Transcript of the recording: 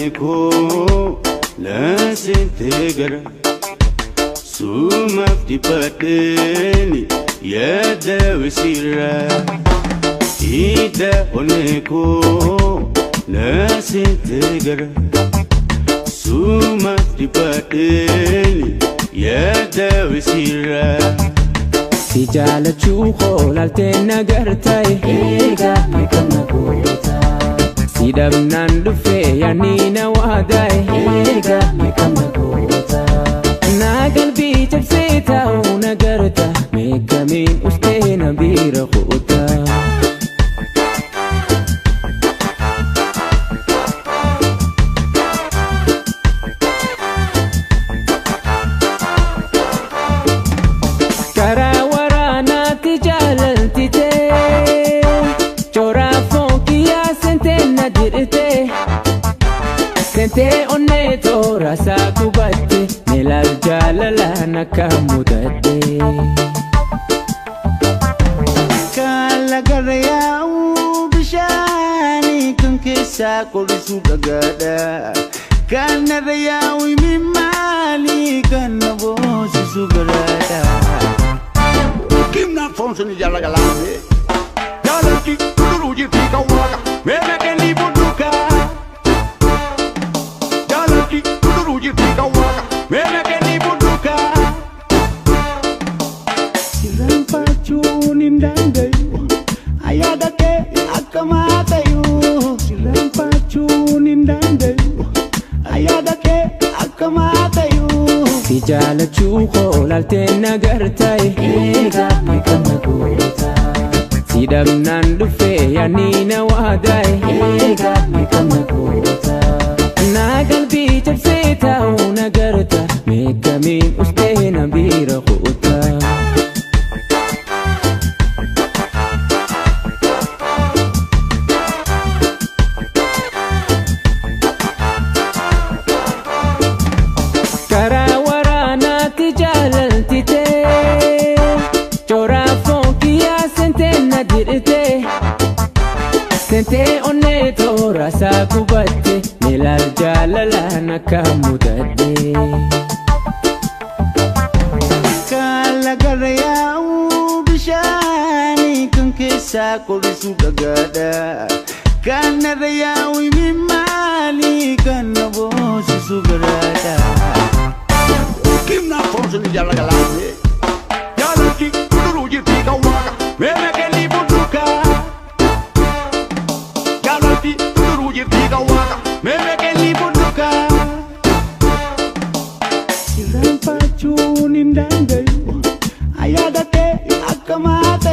Onnee koo laasintee gara sumaaf dhiphadheeni yaada wisiirraa. Hidda onnee koo laasintee gara sumaaf dhiphadheeni yaada wisiirraa. Si jaalachuu koo laaltee nagartaaye eegaa meeqamna goota. Si dhabnaan dhufee yaadni na waadaaye eegaa meeqamna goota. Na qalbii cabsee taa'u nagarta meeqamiin ustee na bira qoota. Karaa waraanaatti jaalalti tee Choraa foon kiyyaa seentee na dirtee Seentee onnee toora isaa qubatte Meelaal jaalalaan akka mudatte. Kan lagarra yaa'u bishaanii kan keessaa qorrisu dhagaadha. Kan narra yaa'u imimmaanii kan na boosisu garaadha. Kimna fonsi jala galame. Jaalatti kuduruu jirti kan waaqa meeme kenni budduka. Jaalatti kuduruu jirti kan waaqa meeme kenni budduka. Sirraanfachuun hin danda'u ayyaada kee akkamaa ta'u. Sirraanfachuun hin danda'u ayyaada kee akkamaa ta'u. Si jaalachuu koo laaltee nagartaaye eegaa meeqamna goota. Si dhabnaan dhufee yaadni na waadaaye eegaa meeqamna goota. Na qalbii cabsee taa'u nagarta meeqamiin ustee na bira qoota. Karaa waraanaatti jaalalti tee Choraa foon kiyyaa seentee na dirtee Seentee onnee toora isaa qubatte Meelaal jaalalaan akka mudatte. Kan lagarra yaa'u bishaanii kan keessaa qorrisu dhagaadha. Kan narra yaa'u imimmaanii kan na boosisu garaadha. Kimna fonsi jala galame. Jaalatti kuduruu jirti kan waaqa meeme kenni budduka. Jaalatti kuduruu jirti kan waaqa meeme kenni budduka. Sirraanfachuun hin danda'u ayyaada kee akkamaa ta'u.